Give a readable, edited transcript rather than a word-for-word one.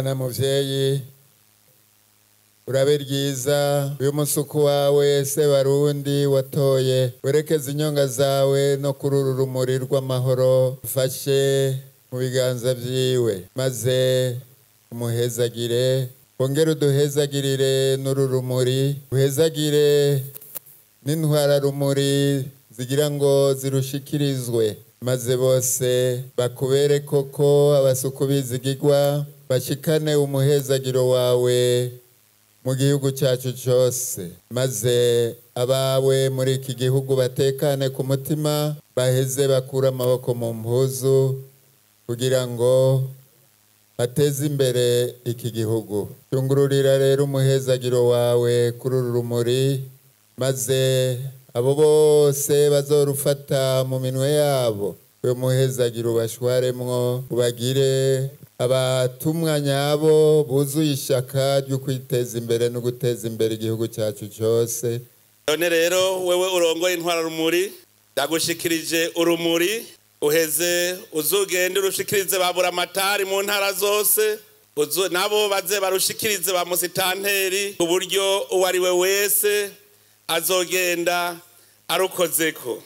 Mana muvyeyi, urabe ryiza uyu musuku wawe Sebarundi watoye, werekeze inyonga zawe no kuri uru rumuri rw'amahoro ufashe mu biganza vyiwe, maze umuhezagire, wongere uduhezagirire n'uru rumuri, uhezagire n'intwararumuri zigira ngo zirushikirizwe, maze bose bakubere koko abasuku bizigigwa, bashikane umuhezagiro wawe mu gihugu cyacu cyose, maze abawe muri iki gihugu batekane ku mutima, baheze bakure amaboko mu mpuzu kugira ngo bateze imbere iki gihugu. Tungururira rero umuhezagiro wawe kuri uru rumuri, maze abo bose bazorufata mu minwe yabo, uyu muhezagiro ubashwaremwo, ubagire abatumwa nyabo buzuye ishyaka ryo kwiteza imbere no guteza imbere igihugu cyacu cyose. None rero wewe urongoye intwararumuri, ndagushikirije urumuri, uheze uzugende urushikirize ba buramatari mu ntara zose, nabo baze barushikirize ba musitanteri, ku buryo uwo ari we wese azogenda arukozeko.